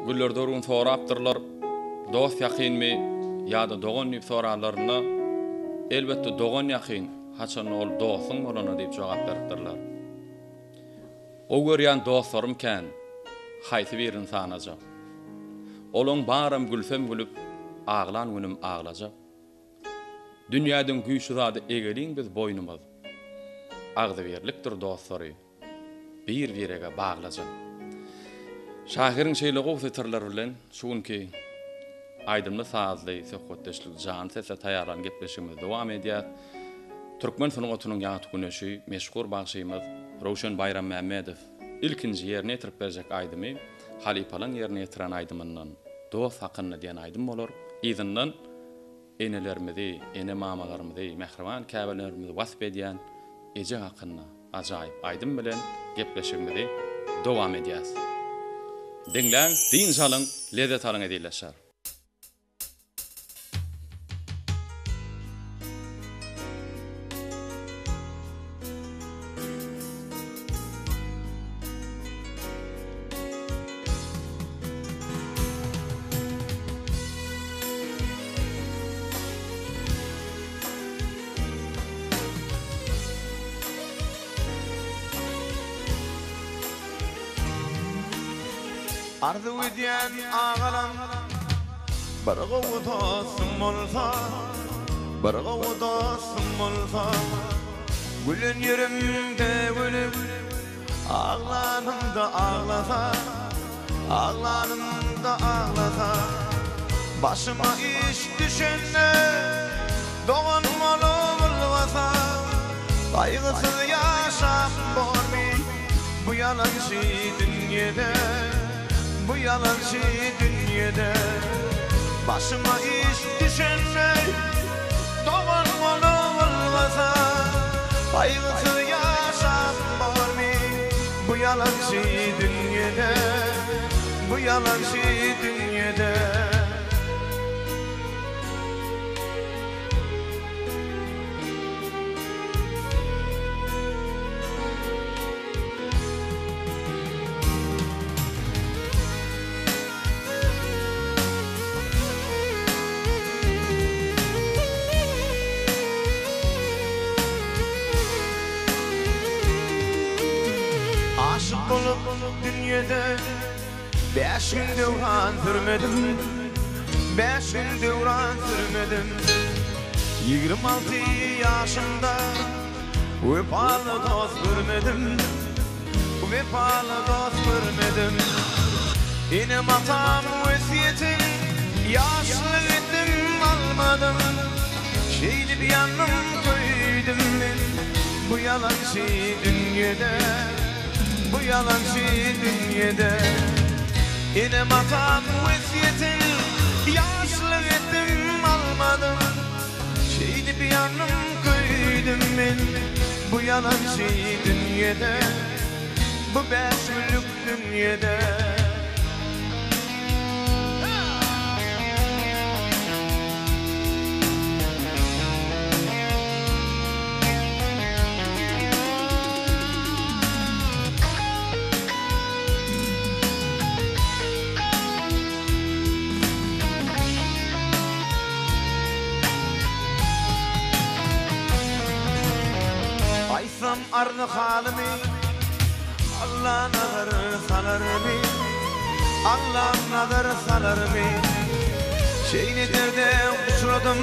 Günlerde bir gün sorapdyrlar, Dost ýakynmy ýa-da dogan diýip soranlarynda, Elbetde dogan ýakyn, haçanda ol dostuň bolanda diýip jogap beripdirler. Gowy görýän dostlarym kän, haýsy birini sanajak. Olaň baram gülsem gülüp, aglan günüm aglajak. Dünýäden güýçli zady egeliň biz boýnumyz. Agzybirlikdir dostlary bir-birege baglajak. Şahyryň şeýle gowy setirleri bilen şu günki aýdymly-sazly söhbetdeşligi janly sesde taýýarlan gepleşigimizi dowam edýäs. Türkmen sungatynyň ýagty güneşi, meşhur bagşymyz Röwşen Baýrammämmedow ilkinji ýerine ýetirip berjek aýdymy halypalaň ýerine ýetiren aýdymyndan Dost hakynda diýen aýdym bolar. Yzyndan enelerimizi, ene-mamalarymyzy, mähriban käbelerimizi wasp edýän Eje hakynda ajaýyp aýdym bilen gepleşigimizi dowam edýäs. Diňläň, dynç alyň, lezzet alyň ezizleşer. Arzuw edýän agalam Bir gowy dostum bolsa Bir gowy dostum bolsa Gülen ýerimde gülüp Aglanymda aglasa, aglanymda aglasa, Başyma iş düşende dogan bolup ylgasa, Gaýgysyz ýaşap bormy bu ýalançy dünýede, Bu ýalançy dünýede. Başyma iş düşende dogan bolup ylgasa, Gaýgysyz ýaşap bormy bu ýalançy dünýede, Bu ýalançy dünýede. Aşyk bolup dünýede Bäş gün döwran sürmedim Bäş gün döwran sürmedim 26 ýaşymda Wepaly dost görmedim Wepaly dost görmedim. Enem-atam wesýetin Ýaşlyk etdim almadym. Şeýdip ýandym köýdüm men Bu ýalançy dünýede Bu ýalançy dünýede. Enem-atam wesýetin Ýaşlyk etdim almadym. Şeýdip ýandym köýdüm men Bu ýalançy dünýede Bu bäş günlük dünýede. Aýtsam arzy halymy, Alla nazar salarmy, Allam nazar salarmy? Şeýle derde uçradym,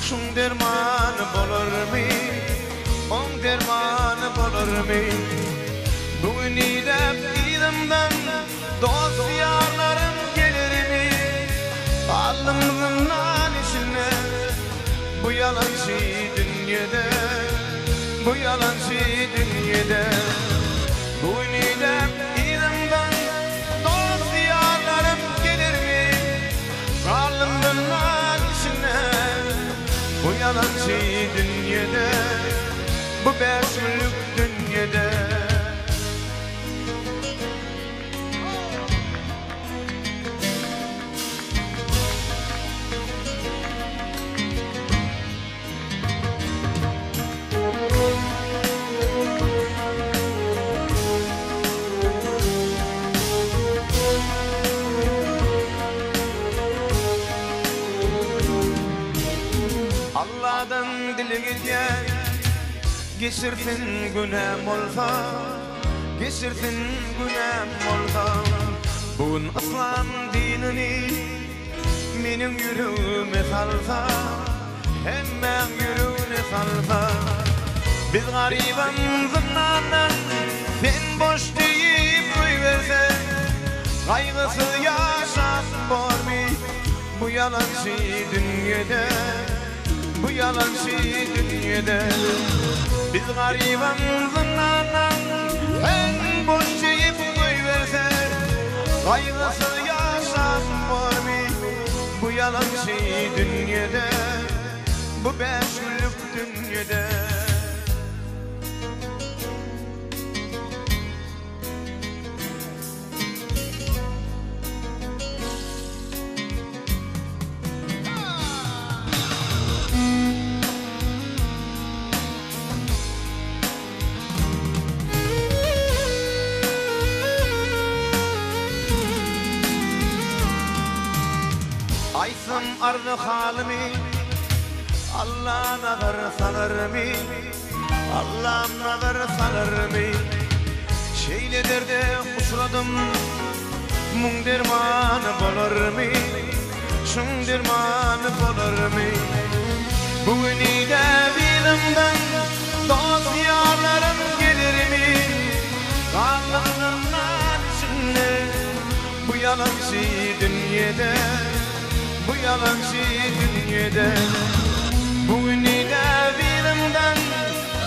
şuň dermany bolarmy, Oň dermany bolarmy? Bu gün idäp yzymdan Dost-ýarlarym gelermi? Galdym zyndan içinde Bu ýalançy dünýede Bu ýalançy dünýede Bu gün idäp yzymdan Dost-ýarlarym gelermi? Galdym zyndan içinde Bu ýalançy dünýede Bu bäş günlük dünýede. Geçirsin günäm bolsa, Geçirsin günäm bolsa. Bu gün yslam dinini Meniň ýüregime salsa, Hemmäň ýüregine salsa. Biz garybam zyndandan Sen boş diýip goýberse, Gaýgysyz ýaşap bormy Bu ýalançy dünýede, Bu ýalançy dünýede. Biz garybam zyndandan Sen boş diýip goýberse, Gaýgysyz ýaşap bormy Bu ýalançy dünýede, Bu bäş günlük dünýede. Aýtsam arzy-halymy, Alla nazar salarmy, Allam nazar salarmy? Şeýle derde uçradym, muň dermany bolarmy, Şuň dermany bolarmy? Bu gün ide yzymdan dost-ýarlarym gelermi? Galdym zyndan içinde bu ýalançy dünýede, Bu ýalançy dünýede. Bu gün ide yzymdan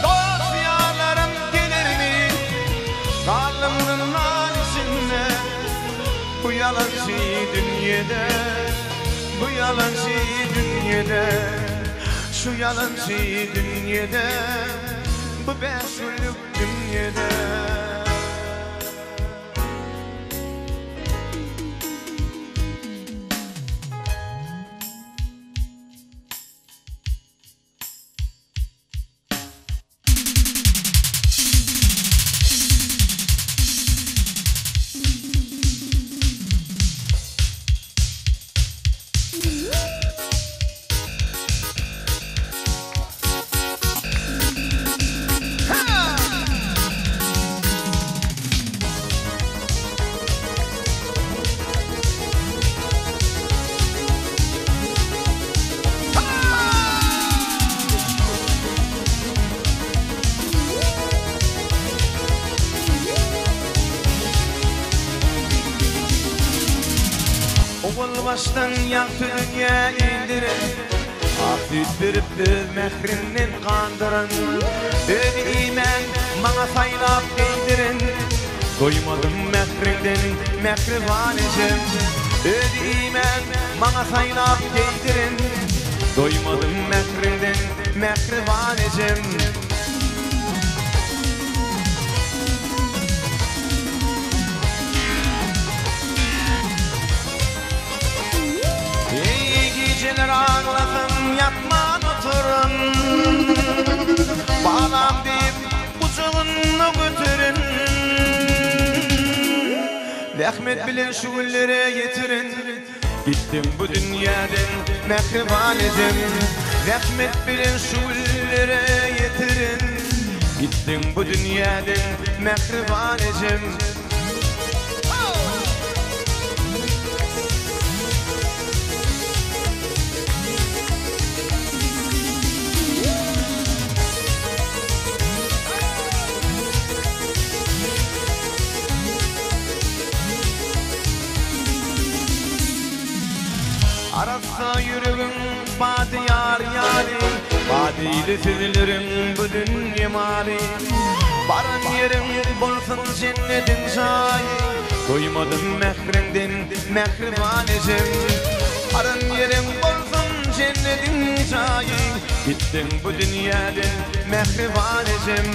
dost-ýarlarym gelermi? Galdym zyndan içinde bu ýalançy dünýede, Bu ýalançy dünýede, Şu ýalançy dünýede, Bu bäş günlük dünýede. Owal başdan ýagty dünýä indiren, Ak süýt berip öz mährinden gandyran, Özi iýmän maňa saýlap geýdiren, Doýmadym mähriňden mähriban ejem. Özi iýmän maňa saýlap geýdiren, Doýmadym mähriňden mähriban ejem. Eý gijeler aglasam ýatman oturyn Balam diýip gujagynda göteren Zähmet bilen şu günlere ýetiren Gitdiň bu dünýäden mähriban ejem Zähmet bilen şu günlere ýetiren Gitdiň bu dünýäden mähriban ejem. Arassa ýüregiň bady ýar ýaly, Badyly sözleriň bu dünýe maly. Baran ýeriň bolsun jennediň jaýy, Doýmadym mähriňden mähriban ejem. Baran ýeriň bolsun jennediň jaýy, Gitdiň bu dünýäden mähriban ejem.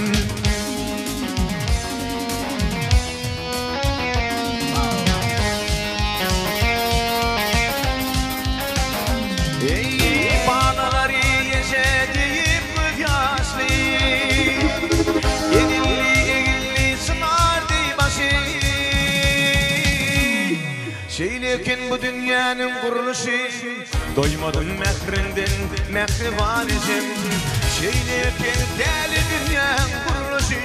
Eý, balalary eje diýip göz ýaşly, Egilli-egilli çynar deý başy. Şeýle eken bu dünýäniň gurluşy, Doýmadym mähriňden, mähriban ejem. Şeýle eken däli dünýäň gurluşy.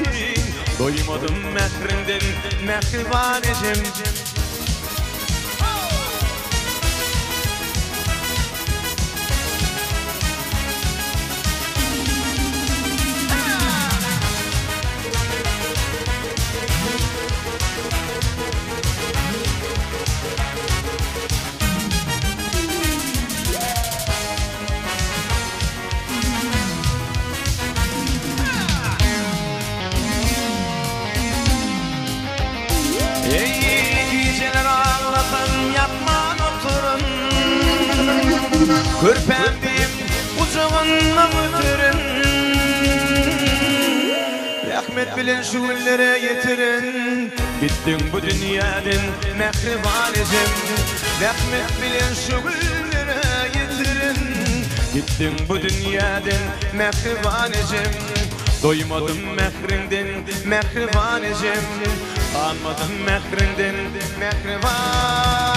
Doýmadym mähriňden mähriban ejem. Eý, gijeler aglasam ýatman oturyn. Körpäm diýip gujagynda göterin. Rehmet bilen şu günlere ýetiren. Gitdiň bu dünýäden mähriban ejem. Rehmet bilen şu günlere ýetiren. Gitdiň bu dünýäden mähriban ejem. Doýmadym mähriňden mähriban ejem. Ganmadym mähriňden mähriban.